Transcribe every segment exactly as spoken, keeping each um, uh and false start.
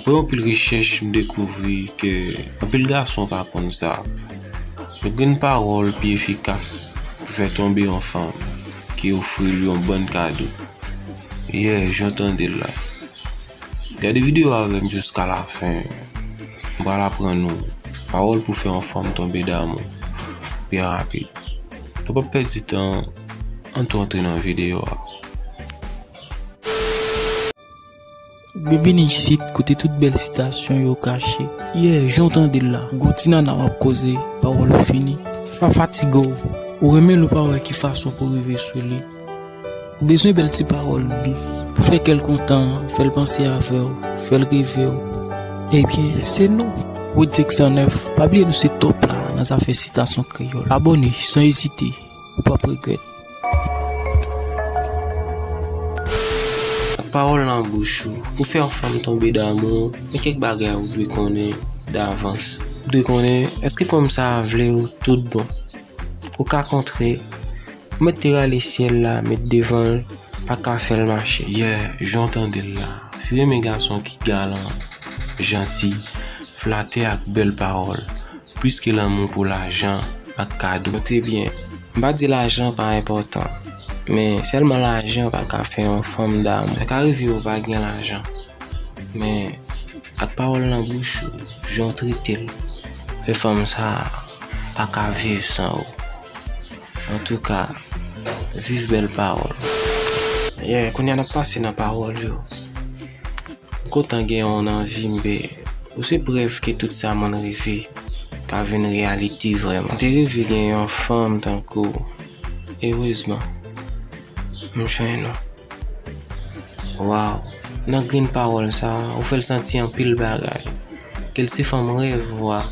Apre yon pil rechèch, m dekouvri ke anpil gason pa konn sa. Yon grenn pawòl pi efikas pou fè tonbe yon fanm ki ofri l yon bann kado. Yeah, jan w tande l la. Gade videyo avè m jiska lafen. M pral aprann ou pawòl pou fè yon fanm tonbe damou pi rapid. Nou p ap pèdi tan, ann tou antre nan videyo a. Byenvini isit, kote tout bèl sitasyon yo kache. Yeah, jan w tande l la, gon ti nana w ap koze, pawòl ou fini. Pa fatige w, ou renmen l ou pa wè ki fason pou rive sou li. Ou bezwen bèl ti pawòl dous pou fè kè l kontan, fè l panse avè w, fè l reve w. Ebyen, se nou, Rodrigue san nèf, pa bliye nou se top la nan zafè sitasyon kreyòl. Abòne san ezite, ou p ap regrèt. Ak pawòl nan bouch ou, pou fè yon fanm tonbe damou, gen kèk bagay ou dwe konnen davans. Ou dwe konnen, èske fanm sa a vle w tout bon? Ou ka kontre, ou mèt te rale syèl la, met devan l, pa ka fè l mache. Yeah, jan w tande l la. Fi renmen gason ki galan, janti, flatè ak bèl pawòl, plis ke lanmou pou lajan ak kado. Note byen, m pa di lajan pa enpòtan, men sèlman lajan pa ka fè yon fanm damou. Sa ka rive ou pa gen lajan, men ak pawòl nan bouch ou, jan w trete l, fè fanm sa a pa ka viv san ou. Antouka, viv bèl pawòl. Yeah, kounye a n ap pase nan pawòl yo. M kontan gen w nan vi m, be. Ou se prèv ke tout sa moun reve ka vin reyalite vrèman. M te reve gen yon fanm tankou w. Erezman, m jwenn ou. Waw, nan grenn pawòl sa a, ou fè l santi anpil bagay. Ke l se fanm rèv ou a,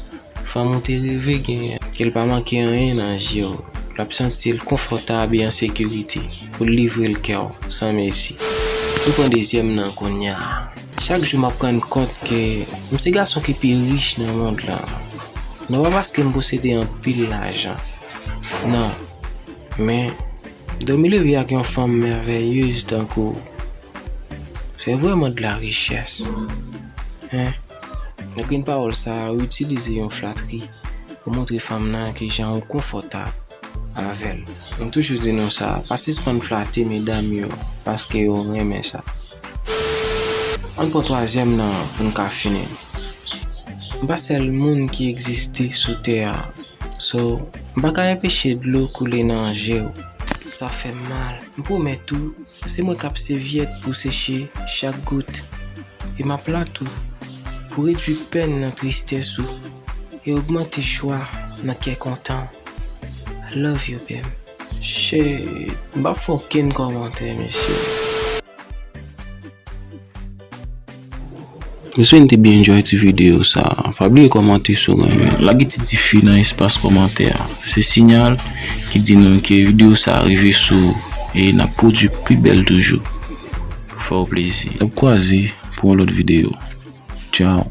fanm ou te reve genyen. Ke l pa manke anyen nan je w. L ap santi l konfòtab e an sekirite pou l livre l kè w san mesi. Nou pran dezyèm nan kounye a. Chak jou m ap rann kont ke m se gason ki pi rich nan mond lan. Non pa paske m posede anpil lajan. Non. Men, dòmi leve ak yon fanm mèvèyez tankou w, se vrèman de la richès. Hein? Nan grenn pawòl sa a, ou itilize yon flatri pou montre fanm nan kijan ou konfòtab avè l. Mwen toujou di nou sa, pa sispann flate medam yo, paske yo renmen sa. Ann pran twazyèm nan pou n ka fini. M pa sèl moun ki egziste sou tè a. So, m pa ka enpeche dlo koule nan je w. Sa fè m mal. M pwomèt ou, se mwen k ap sevyèt pou seche chak gout. E m ap la tou pou redui pèn nan tristès ou e ogmante jwa nan kè kontan w. I love you, babe. Shit, m p ap fè okenn kòmantè, mesye. M espere n te byen enjoy ti videyo sa a. Pa bliye kòmante si w renmen. Lage ti dife nan espas kòmantè a. Se siyal ki di nou ke videyo sa a rive sou ou e n ap pwodui pi bèl toujou pou fè w plezi. N ap kwaze pou yon lòt videyo. Tchao.